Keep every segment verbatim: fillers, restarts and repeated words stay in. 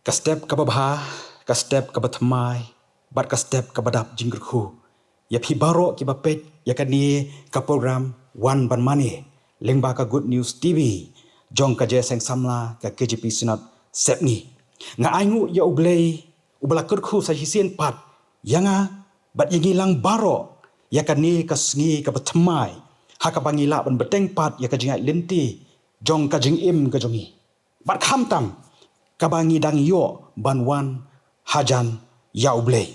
Ka step kaba bha, ka step kaba thymmai, bad ka step kaba dap jingkyrkhu ïa phi baroh kiba peit ïa kane ka program Wan Ban Mane lyngba ka Good News T V jong ka Jingïaseng Samla ka K J P Synod Sepngi. Nga ainguh ïa U Blei uba la kyrkhu sa shisien pat ïa nga bad ïa ngi lang baroh ïa kane ka sngi kaba thymmai, ha kaba ngi lah ban bteng pat ïa ka jingïaid lynti jong ka jingim ka jong ngi, bad khamtam kaba ngi dang ïoh ban wan hajan ïa U Blei.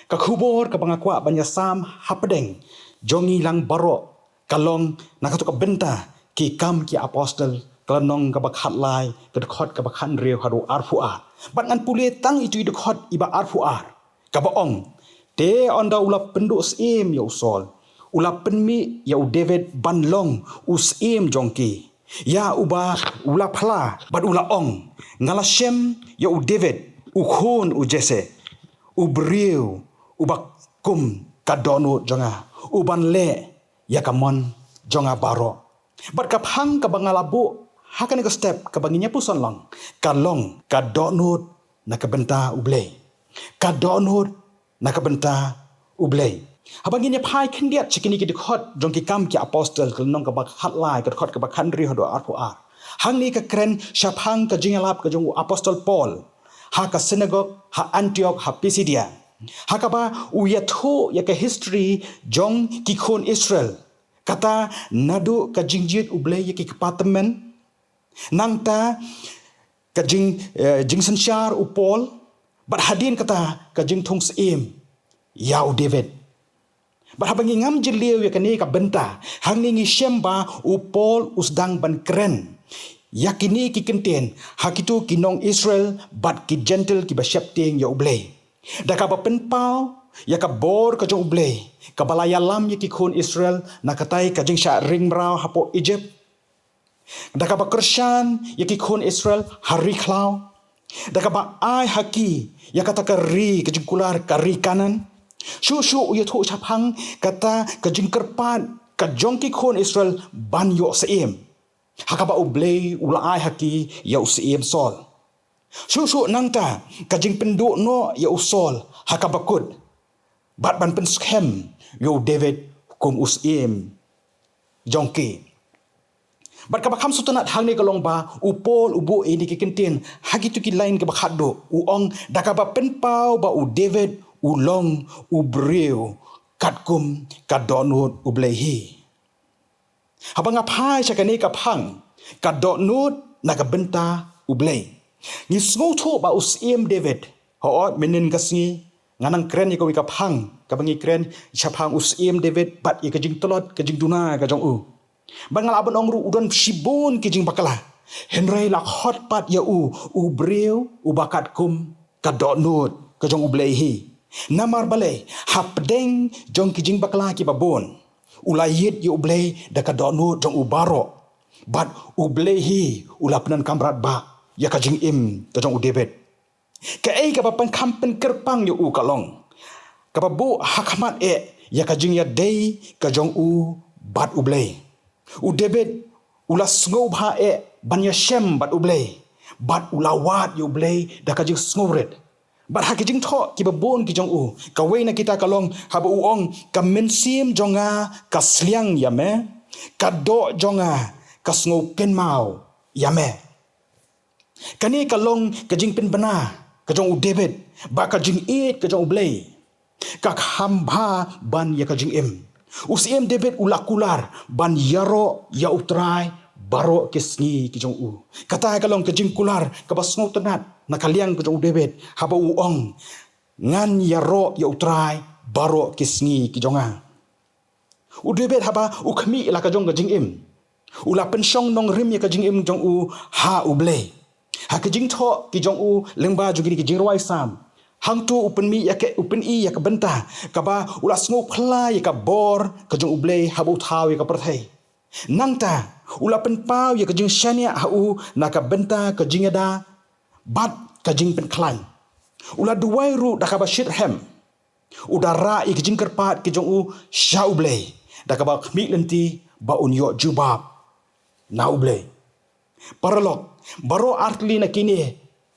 Ka khubor kaba nga kwah ban ïasam hapdeng jong ngi lang baroh ka long na kato ka bynta Ki Kam ki Apostol, ka lynnong kaba khatlai, ka dkhot kaba khathynriew haduh arphew ar. Bad ngan pule tang ito i dkhot iba arphew ar, kaba ong: Te ynda u la pynduh syiem ïa u Saul, u la pynmih ïa u David ban long u syiem jong ki, ïa uba u la phla bad u la ong: Nga la shem ïa u David, u khun u Jesse, u briew uba kum ka dohnud jong nga, u ban leh ïa ka mon jong nga baroh. Bad ka phang kaba nga la buh ha kane ka step kaba ngin ïa puson lang, ka long ka dohnud na ka bynta U Blei. Ka dohnud na ka bynta U Blei. Haba ngin ïa phai khyndiat sha kine ki dkhot jong Ki Kam ki Apostol, ka lynnong kaba khatlai, ka dkhot kaba khathynriew haduh arphew ar, hangne ka kren shaphang ka jingïalap ka jong u Apostol Paul ha ka synagog ha Antioch ha Pisidia, ha kaba u ïathuh ïa ka history jong ki khun Israel, kata naduh ka jingjied U Blei ïa ki kpa tymmen, nangta ka jing, eh, jingsynshar u Paul, bad hadien kata ka jingthung syiem ïa u David. Bad haba ngi ngam jylliew ïa kane ka bynta, hangne ngi shem ba u Paul u sdang ban kren ïa kine ki kyntien ha kito ki nong Israel bad ki Jentil kiba sheptieng ïa U Blei, da kaba pynpaw ïa ka bor ka jong U Blei kaba la ïalam ïa ki khun Israel na katei ka jingshah ring mraw hapoh Egypt, da kaba kyrshan ïa ki khun Israel ha ri khlaw, da kaba ai ha ki ïa kata ka ri ka jingkular, ka ri Kanaan. Shuh shuh u ïathuh shaphang kata ka jingkyrpad ka jong ki khun Israel ban ïoh syiem, ha kaba U Blei u la ai ha ki ïa u syiem Saul. Shuh shuh nangta ka jingpynduh noh ïa u Saul ha kaba kut, bad ban pynskhem ïa u David kum u syiem jong ki. Bad kaba kham sngewtynnat hangne ka long ba u Paul u buh ïa kine ki kyntien ha kito ki lain kaba khatduh, u ong: Da kaba pynpaw ba u David u long u briew katkum ka dohnud U Blei hi. Haba nga phai sha kane ka phang, ka dohnud na ka bynta U Blei, ngi sngewthuh ba u syiem David, hooid, mynhynnin ka sngi nga nang kren ïa kawei ka phang kaba ngi kren shaphang u syiem David bad ïa ka jingtlot ka jingduna ka jong u. Bad nga lah ban ong ruh u don shibun ki jingbakla, hynrei la khot pat ïa u u briew uba katkum ka dohnud ka jong U Blei hi. Namar balei? Hapdeng jong ki jingbakla kiba bun, u la ïeit ïa U Blei da ka dohnud jong u baroh, bad U Blei hi u la pyndonkam radbah ïa ka jingim ka jong u David. Kaei kaba pynkham pynkyrpang ïa u ka long kaba buh ha khmat eh ïa ka jingïadei ka jong u bad U Blei. U David u la sngewbha eh ban ïashem bad U Blei, bad u la wad ïa U Blei da ka jingsngewrit. Bad ha ki jingthoh kiba bun ki jong u, kawei na kita ka long haba u ong: Ka mynsiem jong nga ka sliang ïa me, ka doh jong nga ka sngewkynmaw ïa me. Kane ka long ka jingpynbna ka jong u David ba ka jingïeit ka jong U Blei ka kham bha ban ïa ka jingim. U syiem David u la kular ban ïaroh ïa U Trai baroh ki sngi ki jong u. Kata ka long ka jingkular kaba sngewtynnat na ka liang ka jong u David, haba u ong: Ngan ïaroh ïa U Trai baroh ki sngi ki jong nga. U David haba u khmih la ka jong ka jingim, u la pynshong nongrim ïa ka jingim jong u ha U Blei. Ha ki jingthoh ki jong u lyngba jong kine ki jingrwai Salm, hangto u pynmih ïa ka, u pyni ïa ka bynta kaba u la sngewphylla ïa ka bor ka jong U Blei haba u thaw ïa ka pyrthei. Nangta u la pynpaw ïa ka jingshaniah ha u na ka bynta ka jingïada bad ka jingpynkhlaiñ. U la duwai ruh da kaba shitrhem. U da rah ïa ki jingkyrpad ki jong u sha U Blei da kaba khmih lynti ba un ïoh jubab na U Blei. Paralok, baroh artylli na kine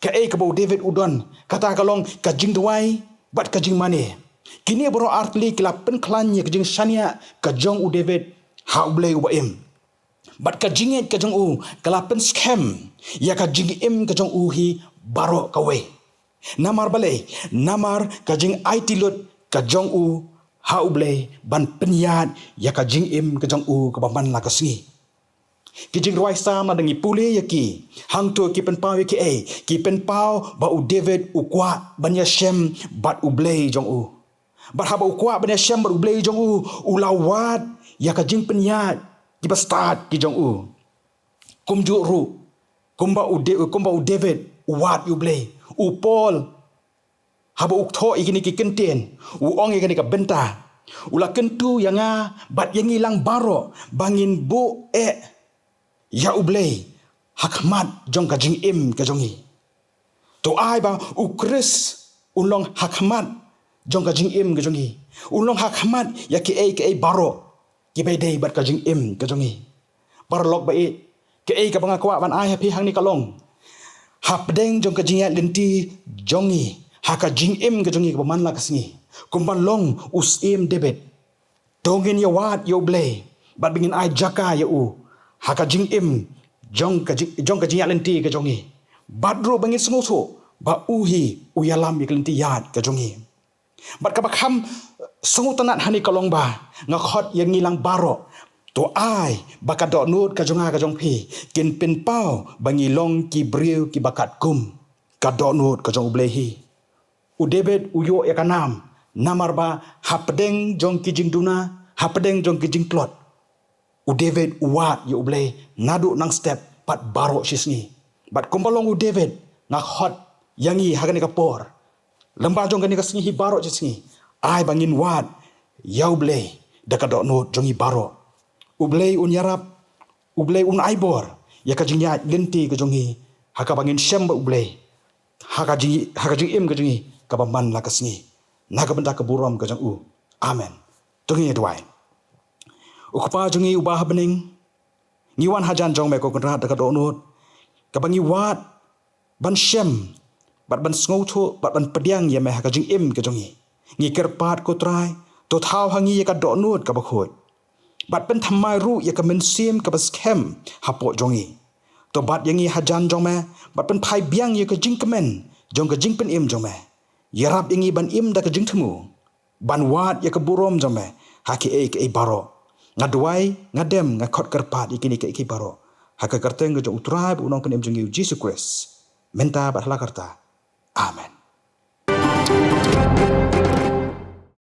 Kaei kaba u David u don, kata ka long ka jingduwai bad ka jingmane. Kine baroh artylli ki la pynkhlaiñ ïa ka jingshaniah ka jong u David ha U Blei uba im. Bad ka jingngeit ka jong u ka la pynskhem ïa ka jingim ka jong u hi baroh kawei. Namar balei? Namar ka jingaiti lut ka jong u ha U Blei ban pynïaid ïa ka jingim ka jong u kaba man la ka sngi. Ki jingrwai Salm lada ngi pule ïa ki, hangto ki pynpaw ïa kiei? Ki pynpaw ba u David u kwah ban ïashem bad U Blei jong u. Bad haba u kwah ban ïashem bad U Blei jong u, u la wad ïa ka jingpynïaid kiba stad ki jong u. Kumjuh ruh, kumba u De-, kumba u David u wad ïa U Blei. U Paul, haba u thoh ïa kine ki kyntien, u ong ïa kane ka bynta, u la kyntu ïa nga bad ïa ngi lang baroh ba ngin buh eh ïa U Blei ha khmat jong ka jingim ka jong ngi. To ai ba U Khrist un long ha khmat jong ka jingim ka jong ngi. Un long ha khmat ïa kiei kiei baroh kiba ïadei bad ka jingim ka jong ngi. Paralok ba ïeit, kaei kaba nga kwah ban ai ha phi hangne ka long, hapdeng jong ka jingïaid lynti jong ngi ha ka jingim ka jong ngi kaba man la ka sngi, kumba long u Syiem David, to ngin ïawad ïa U Blei bad ba ngin ai jaka ïa u ha ka jingim jong ka jing, jong ka jingïaid lynti ka jong ngi. Bad ruh ba ngin sngewthuh ba u hi u ïalam ïa ka lynti ïaid ka jong ngi. Bad kaba kham sngewtynnat hangne ka long ba nga khot ïa ngi lang baroh, to ai ba ka dohnud ka jong nga ka jong phi kin pynpaw ba ngi long ki briew kiba katkum ka dohnud ka jong U Blei hi. U David u ïoh ïa ka nam namar ba hapdeng jong ki jingduna, hapdeng jong ki jingtlot, u David u wad ïa U Blei naduh nang step bad baroh shi sngi. Bad kumba long u David, nga khot ïa ngi ha kane ka por, lyngba jong kane ka sngi hi baroh shi sngi, ai ba ngin wad ïa U Blei da ka dohnud jong ngi baroh. U Blei un ïarap, U Blei un ai bor ïa ka jingïaid lynti ka jong ngi ha kaba ngin shem bad U Blei ha ka jing, ha ka jingim ka jong ngi kaba man la ka sngi, na ka bynta ka burom ka jong u. Amen. To ngin ïa duwai. U Kpa jong ngi uba ha bneng, ngi wan hajan jong me ko Kynrad da ka dohnud kaba ngi wad ban shem bad ban sngewthuh bad ban pdiang ïa me ha ka jingim ka jong ngi. Ngi kyrpad ko Trai, to thaw ha ngi ïa ka dohnud kaba khuid bad pynthymmai ruh ïa ka mynsiem kaba skhem hapoh jong ngi. To bat ïa ngi hajan jong me bad pynphai biang ïa ka jingkmen jong ka jingpynim jong me. Ïarap ïa ngi ban im da ka jingthmu, ban wad ïa ka burom jong me ha kiei kiei baroh. Nga duwai, nga dem, nga khot kyrpad ïa kine kiei kiei baroh ha ka kyrteng ka jong u Trai bad u Nongpynim jong ngi u Jisu Khrist, mynta bad hala karta. Amen.